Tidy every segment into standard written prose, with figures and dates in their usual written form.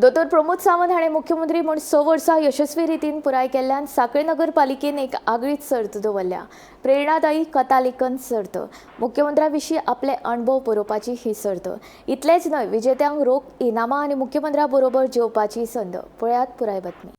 दोतोर प्रमोद सावंत हाणें मुख्यमंत्री म्हूण 6 वर्सां यशस्वी रितीन पुराय केल्ल्यान सांखळे नगरपालिकेन एक आगळीच सर्त दवरल्या, प्रेरणादायी कथा लेखन सर्त. मुख्यमंत्र्या विशीं आपले अणभव बरोवपाची ही सर्त. इतलेंच न्हय, विजेत्यांक रोख इनामां आनी मुख्यमंत्र्या बरोबर जेवपाची संद. पळयात पुराय बातमी.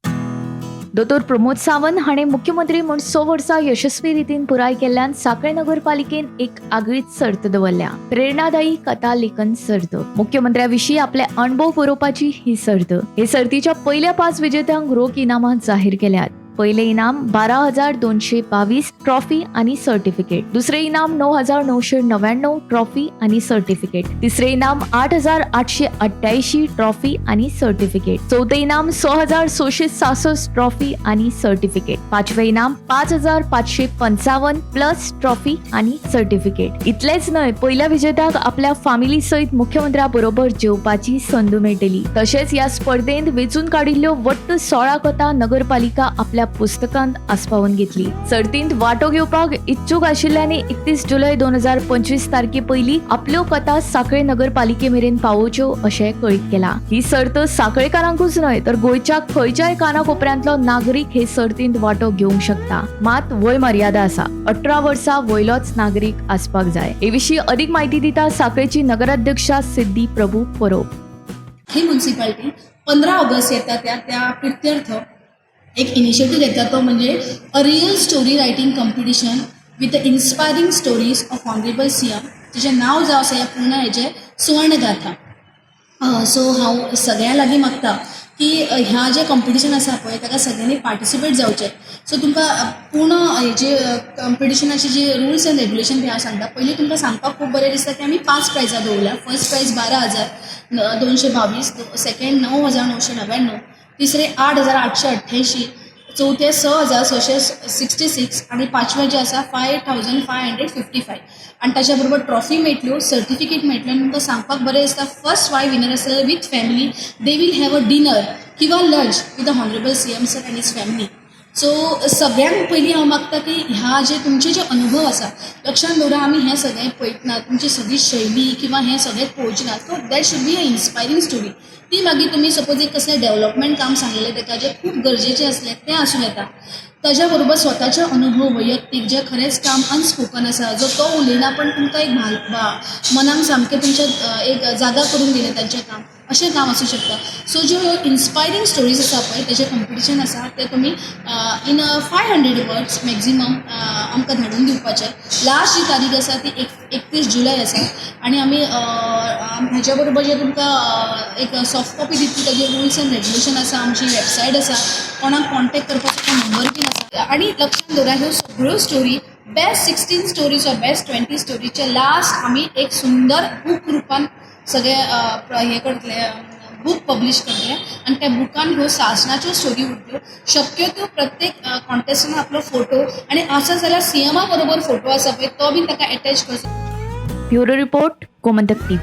दोतोर प्रमोद सावंत हाणें मुख्यमंत्री म्हूण 6 वर्सां यशस्वी रितीन पुराय केल्ल्यान सांखळे नगरपालिकेन एक आगळीच सर्त दवरल्या, प्रेरणादायी कथा लेखन सर्त. मुख्यमंत्र्या विशीं आपले अणभव बरोवपाची ही सर्त. हे सर्तीच्या पयल्या पाच विजेत्यांक रोख इनामां जाहीर केल्यात. पयलें इनाम 12,222, ट्रॉफी आणि सर्टिफिकेट. दुसरे इनाम 9,999, ट्रॉफी आणि सर्टिफिकेट. तिसरे इनाम 8,888, ट्रॉफी आणि सर्टिफिकेट. चौथे इनाम 6,666, ट्रॉफी आणि सर्टिफिकेट. पाचवे इनाम 5,555 प्लस ट्रॉफी आणि सर्टिफिकेट. इतलेच न्हय, पयल्या विजेत्याक आपल्या फामिली सयत मुख्यमंत्र्या बरोबर जेवपाची संद मेळटली. तशेंच ह्या स्पर्धेंत वेंचून काडिल्ल्यो वट्ट 16 कथा नगरपालिका आपल्या पुस्तकांत आस्पावन घेतली. सर्तींत वांटो घेवपाक इच्छूक आशिल्ल्यांनी 31 जुलय 2025 तारखे पयलीं आपल्यो कथा सांखळे नगरपालिके मेरेन पावोवच्यो अशें कळीत केलां. ही सर्त सांखळेकारांकूच न्हय, तर गोंयच्या खंयच्याय कानाकोपऱ्यांतलो नागरीक हे सर्तींत वांटो घेवंक शकता. मात वय मर्यादा आसा, 18 वर्सां वयलोच नागरीक आसपाक जाय. हे विशीं अदीक म्हायती दिता सांखळेची नगराध्यक्षा सिद्धी प्रभू परोब. ही म्युन्सिपाल्टी 15 ऑगस्ट येता त्या त्या प्रित्यर्थ एक इनिशिएटीव घेतला, तो म्हणजे a real story writing competition with the inspiring stories of honourable CM, तेजें नांव जावं आसा ह्या पूर्ण हेजें सुवर्णगाथा. सो हांव सगळ्यां लागीं मागता की ह्या जें कॉम्पिटिशन आसा पळय, ताका सगळ्यांनी पार्टिसिपेट जावचें. सो तुमकां पूर्ण हेजे कॉम्पिटिशनाचे जे रुल्स एंड रेग्युलेशन ते हांव सांगता. पयलीं तुमकां सांगपाक खूब बरें दिसता की आमी पांच प्रायजां दवरल्या. फर्स्ट प्रायज 12,222, सेकंड 9,999, तिसरे 8,888, चवथे 6,666 आनी पांचवें जें आसा 5,555. आनी ताच्या बरोबर ट्रॉफी मेळटल्यो, सर्टिफिकेट मेळटल्यो. आनी तुमकां सांगपाक बरें दिसता, फर्स्ट फाय विनर आसतले with family, they will have a dinner किंवा lunch with the honourable CM sir and his family. So सगळ्यांत पयलीं हांव मागता की ह्या जे तुमचे जे अनुभव आसा, लक्षांत दवरा, आमी हें सगळें पळयतना तुमची सगळी शैली किंवा हें सगळें पळोवचें ना. So that should be a inspiring story. ती मागीर तुमी सपोज एक कसलें डेवलपमेंट काम सांगलेलें ताका, जें खूब गरजेचें आसलें, तें आसूं येता. ताज्या बरोबर स्वताचे अनुभव वैयक्तीक, जे खरेंच काम अनस्पोकन आसा, जो तो उलयना पण तुमकां एक भाल मनाक सामकें तुमच्या एक जागा करून दिलें तांचें काम, अशें काम आसूं शकता. सो ज्यो ह्यो इन्स्पायरींग स्टोरीज आसा पळय, तेजें कॉम्पिटिशन आसा, तें तुमी इन 500 वर्ड्स मॅक्झिमम आमकां धाडून दिवपाचें. लास्ट जी तारीख आसा ती 31 जुलय आसा. आनी आमी हाच्या बरोबर जे तुमकां एक सॉफ्ट कॉपी दितली, ताजे रुल्स एंड रेग्युलेशन आसा, आमची वेबसायट आसा, कोणाक कॉन्टेक्ट करपाचो तो नंबर बीन आसा. आनी लक्षांत दवरा, ह्यो सगळ्यो story, best 16 stories or best 20 स्टोरीचे last आमी एक सुंदर बूक रुपान सगळे हे करतले, बूक पब्लीश करतले आनी त्या बुकान ह्यो सासणाच्यो स्टोरी उरतल्यो. शक्यतो प्रत्येक कॉन्टेस्टंटान आपलो फोटो आनी आसा जाल्यार सीएमा बरोबर फोटो आसा पळय, तो बीन ताका एटॅच करचो. Bureau report, Gomantak TV.